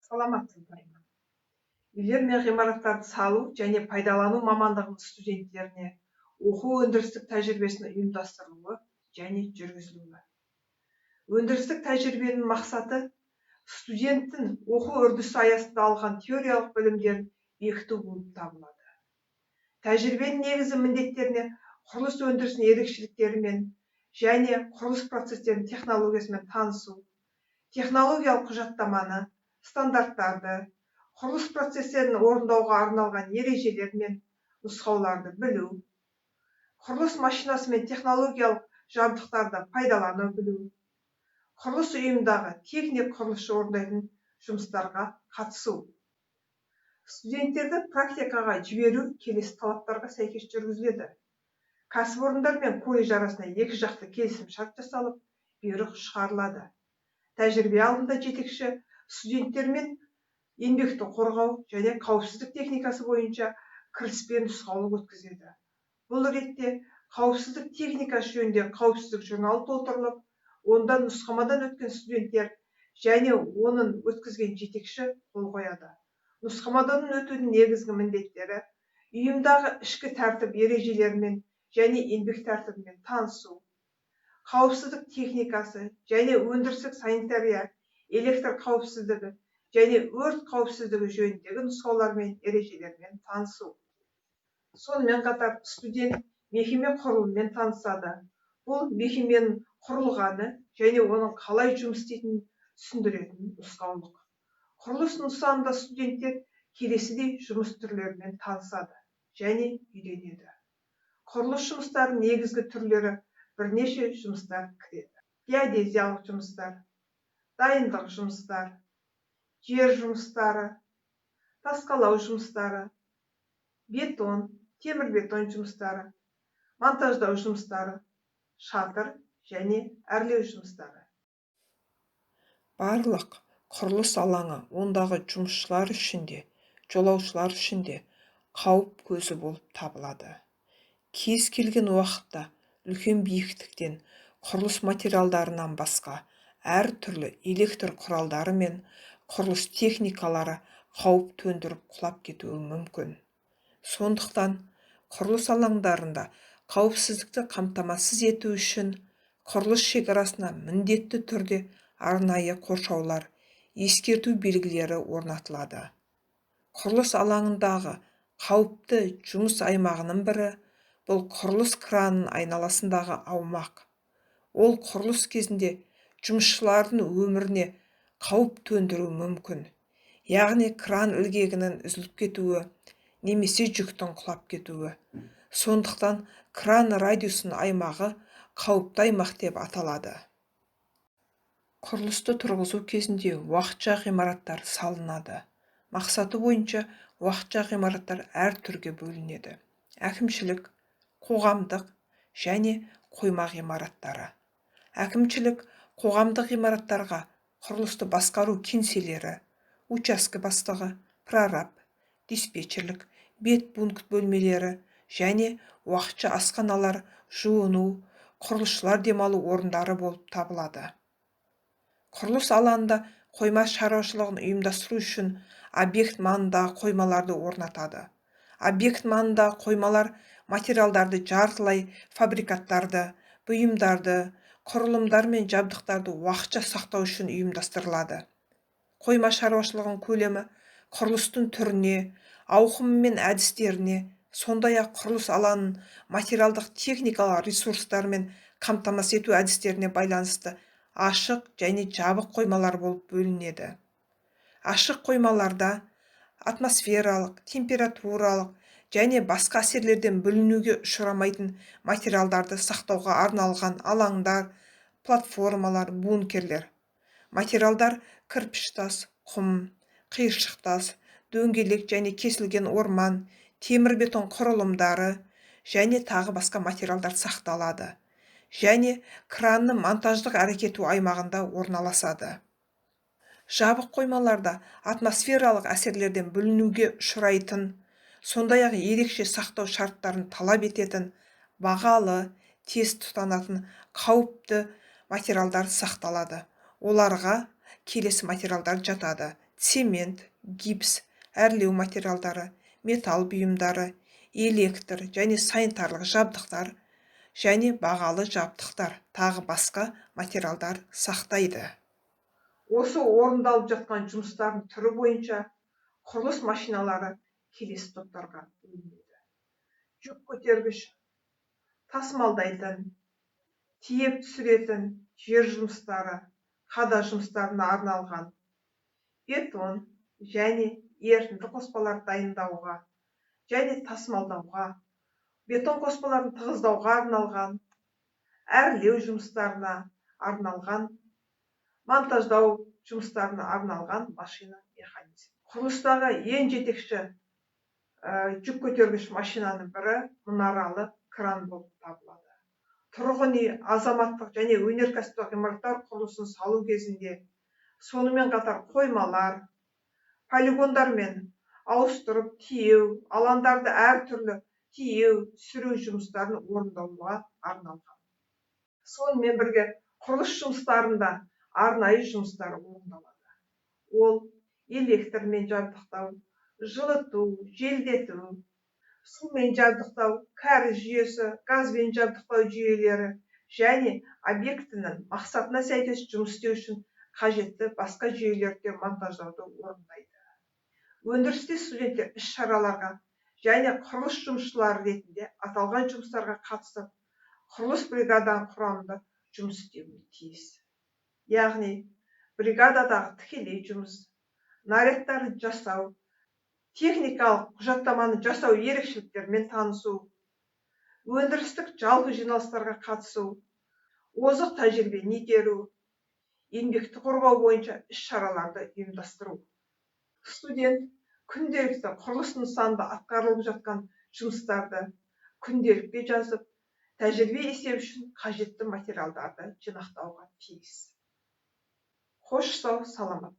Саламатсыз ба? Үйлер мен ғимараттарды салу және пайдалану мамандығының студенттеріне оқу өндірістік тәжірибесінің ұйымдастырылуы және жүргізілуі. Өндірістік тәжірибенің мақсаты студенттің оқу үрдісі аясында алған теориялық білімдерін бекіту болып табылады. Тәжірибенің негізгі міндеттеріне құрылыс өндірісінің ерекшеліктерімен және құрылыс процестерінің технологиясымен танысу, технологиялық құжаттаманы, стандарттарды, құрылыс процестерін орындауға арналған ережелер мен нұсқауларды білу, құрылыс машинасы мен технологиялық жабдықтарды пайдалана білу, құрылыс ұйымындағы техник құрылысшы орындайтын жұмыстарға қатысу. Студенттерді практикаға жіберу келесі талаптарға сәйкес жүргізіледі. Кәсіпорындар мен колледж арасында екі жақты келісім-шарт жасалып, бұйрық шығарылады. Тәжірибе алдында жетекші студенттермен еңбекті қорғау және қауіпсіздік техникасы бойынша кіріспе нұсқаулық өткізеді. Бұл ретте қауіпсіздік техникасы жөнінде қауіпсіздік журналы толтырылып, онда нұсқамадан өткен студенттер және оның өткізген жетекші қол қояды. Нұсқамадан өтудің негізгі міндеттері ұйымдағы ішкі тәртіп ережелерімен және еңбек тәртібімен танысу, қауіпсіздік техникасы және өндірістік санитария, электр қауіпсіздігі және өрт қауіпсіздігі жөніндегі нұсқаулар мен ережелермен танысу. Сонымен қатар студент мекеме құрылымымен танысады. Бұл мекеменің құрылғаны және оның қалай жұмыс істейтінін түсіндіретін нұсқаулық. Құрылыс нысанында студенттер келесідей жұмыс түрлерімен танысады және үйренеді. Құрылыс жұмыстарының негізгі түрлері бірнеше жұмыстар кіреді. Геодезиялық жұмыстар, дайындық жұмыстар, жер жұмыстары, тас қалау жұмыстары, бетон, темірбетон жұмыстары, монтаждау жұмыстары, шатыр және әрлеу жұмыстары. Барлық құрылыс алаңы ондағы жұмысшылар үшін де, жолаушылар үшін де қауіп көзі болып табылады. Кез келген уақытта үлкен биіктіктен құрылыс материалдарынан басқа әр түрлі электр құралдары мен құрылыс техникалары қауіп төндіріп құлап кетуі мүмкін. Сондықтан құрылыс алаңдарында қауіпсіздікті қамтамасыз ету үшін құрылыс шекарасына міндетті түрде арнайы қоршаулар, ескерту белгілері орнатылады. Құрылыс алаңындағы қауіпті жұмыс аймағының бірі бұл құрылыс кранының айналасындағы аумақ. Ол құрылыс кезінде жұмысшылардың өміріне қауіп төндіруі мүмкін. Яғни кран ілгегінің үзіліп кетуі немесе жүктің құлап кетуі. Сондықтан кран радиусының аймағы қауіпті аймақ деп аталады. Құрылысты тұрғызу кезінде уақытша ғимараттар салынады. Мақсаты бойынша уақытша ғимараттар әр түрге бөлінеді. Әкімшілік, қоғамдық және қойма ғимараттары. Әкімшілік, қоғамдық ғимараттарға құрылысты басқару кеңселері, учаске бастығы, прораб, диспетчерлік, медпункт бөлмелері және уақытша асханалар, жуыну, құрылысшылар демалу орындары болып табылады. Құрылыс алаңында қойма шаруашылығын ұйымдастыру үшін объект маңындағы қоймаларды орнатады. Объект маңындағы қоймалар материалдарды, жартылай фабрикаттарды, бұйымдарды, құрылымдар мен жабдықтарды уақытша сақтау үшін ұйымдастырылады. Қойма шаруашылығының көлемі құрылыстың түріне, ауқымы мен әдістеріне, сондай-ақ құрылыс алаңын материалдық техникалық ресурстармен қамтамасыз ету әдістеріне байланысты ашық және жабық қоймалар болып бөлінеді. Ашық қоймаларда атмосфералық, температуралық және басқа әсерлерден бүлінуге ұшырамайтын материалдарды сақтауға арналған алаңдар, платформалар, бункерлер. Материалдар кірпіш тас, құм, қиыршық тас, дөңгелек және кесілген орман, темірбетон құрылымдары және тағы басқа материалдар сақталады және кранның монтаждық әрекет ету аймағында орналасады. Жабық қоймаларда атмосфералық әсерлерден бүлінуге ұшырайтын, сондай-ақ ерекше сақтау шарттарын талап ететін, бағалы, тез тұтанатын қауіпті материалдар сақталады. Оларға келесі материалдар жатады: цемент, гипс, әрлеу материалдары, металл бұйымдары, электр және санитарлық жабдықтар және бағалы жабдықтар, тағы басқа материалдар сақтайды. Осы орындалып жатқан жұмыстардың түрі бойынша құрылыс машиналары келесі топтарға бөлінеді. Жүк көтергіш, тасымалдайтын, тиеп түсіретін, жер жұмыстары, қада жұмыстарына арналған, бетон және ерітінді қоспалар дайындауға және тасымалдауға, бетон қоспаларын тығыздауға арналған, әрлеу жұмыстарына арналған, монтаждау жұмыстарына арналған машина механизм. Құрылыстағы ең жетекші жүк көтергіш машинаның бірі мұнаралы кран болып табылады. Тұрғын үй, азаматтық және өнеркәсіптік ғимараттар құрылысын салу кезінде, сонымен қатар қоймалар, полигондар мен ауыстырып тиеу, алаңдарды әртүрлі тиеу, түсіру жұмыстарын орындауға арналған. Сонымен бірге құрылыс жұмыстарында арнайы жұмыстар орындалады. Ол электрмен жабдықтау, жылыту, желдету, сумен жабдықтау, кәріз жүйесі, газбен жабдықтау жүйелері және объектінің мақсатына сәйкес жұмыс істеу үшін қажетті басқа жүйелерді монтаждауды орындайды. Өндірісте студенттер іс-шараларға және құрылыс жұмысшылары ретінде аталған жұмыстарға қатысып, құрылыс бригаданың құрамында жұмыс істеуі тиіс. Яғни бригададағы тікелей жұмыс, нарядтарды жасау, техникалық құжаттаманы жасау ерекшеліктерімен танысу, өндірістік жалпы жиналыстарға қатысу, озық тәжірибені игеру, еңбекті қорғау бойынша іс-шараларды ұйымдастыру. Студент күнделікті құрылыс нысанында атқарылып жатқан жұмыстарды күнделікке жазып, тәжірибе есебі үшін қажетті материалдарды жинақтауға тиіс. Қош сау, саламат.